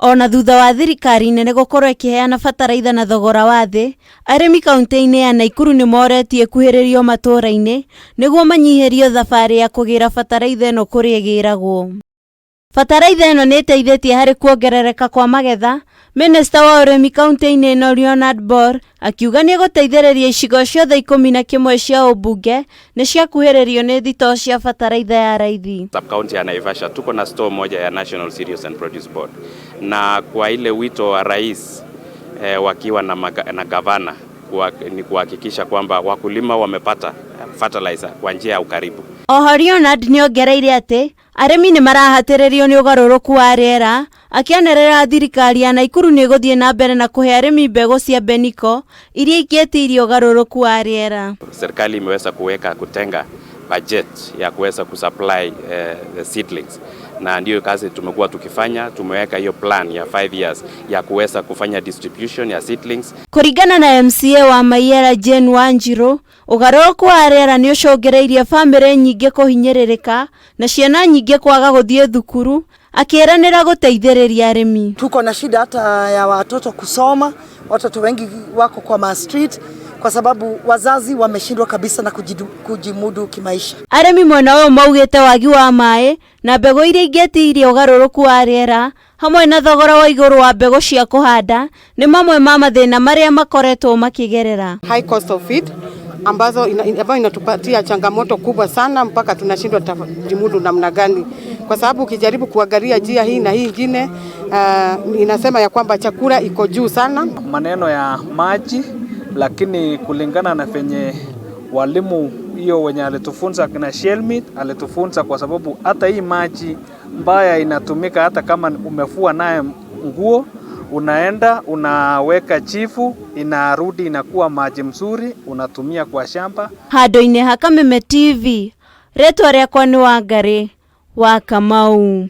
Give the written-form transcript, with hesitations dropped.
Ona thutha wa thirikari nene gũkorwo ĩkĩheana bataraitha na thogora wa thĩ, arĩmi kaunti-inĩ ya Naikuru nĩ moretie ĩkuhĩrĩrio matũũra-inĩ nĩguo manyihĩrio thabarĩ ya kũgĩra bataraitha ĩno kũrĩa ĩgĩragwo. Bataraitha ĩno nĩ ĩteithĩtie harĩ kuongerereka kwa magetha, Minista wa ũrĩmi kaunti-inĩ ĩno Leonard Bor akiuga nĩ egũteithĩrĩria icigo ciothe 11 cia ũmbunge nĩ ciakuhĩrĩrio nĩ thitoo cia bataraitha ya raithi. Sub county ya Naivasha tuko na store moja ya National Cereals and Produce Board, na kwa ile wito wa rais wakiwa na gavana ni kuhakikisha kwamba wakulima wamepata fertilizer kwa njia ya ukaribu. Oho Leonard nĩongereire atĩ arĩmi nĩ marahatĩrĩrio nĩ ũgarũrũku wa rĩera, akĩanĩrĩra thirikari ya Naikuru nĩ ĩgũthiĩ na mbere na kũhe arĩmi mbegũ cia Beniko iria ingĩtiria ũgarũrũku wa rĩera. Serikali imeweza kuweka kutenga budget ya kuweza kusupply the seedlings, na ndiyo kazi tumekuwa tukifanya. Tumeweka hiyo plan ya 5 years ya kuweza kufanya distribution ya seedlings. Kũringana na MCA wa Maiyera Jane Wanjiru, ũgarũrũku wa rĩera nĩ ũcũngĩrĩirie bamĩrĩ nyingĩ kũhinyĩrĩrĩka na ciana nyingĩ kwaga gũthiĩ thukuru, akĩĩranĩra gũteithĩrĩria arĩmi. Tuko na shida hata ya watoto kusoma, watoto wengi wako kwa ma street kwa sababu wazazi wameshindwa kabisa na kujimudu kimaisha. Arĩmi mwena ũyũ maugĩte wagi wa maĩ na mbegũ iria ingĩtiria ũgarũrũku wa rĩera hamwe na thogora wa igũrũ wa mbegũ cia kũhanda nĩ mamwe ma mathĩna marĩa makoretwo makĩgerera. High cost of feed ambayo inatupatia changamoto kubwa sana mpaka tunashindwa kujimudu namna gani, kwa sababu ukijaribu kuangalia njia hii na hii ingine inasema ya kwamba chakula iko juu sana. Maneno ya maji, lakini kulingana na venye walimu hiyo wenye alitufunza kina Shelmit alitufunza, kwa sababu hata hii maji mbaya inatumika hata kama umefua naye nguo, unaenda unaweka chifu, inarudi inakuwa maji mzuri, unatumia kwa shamba. Handũ-inĩ ha Kameme TV, rĩtwa rĩakwa nĩ Wangari wa Kamau.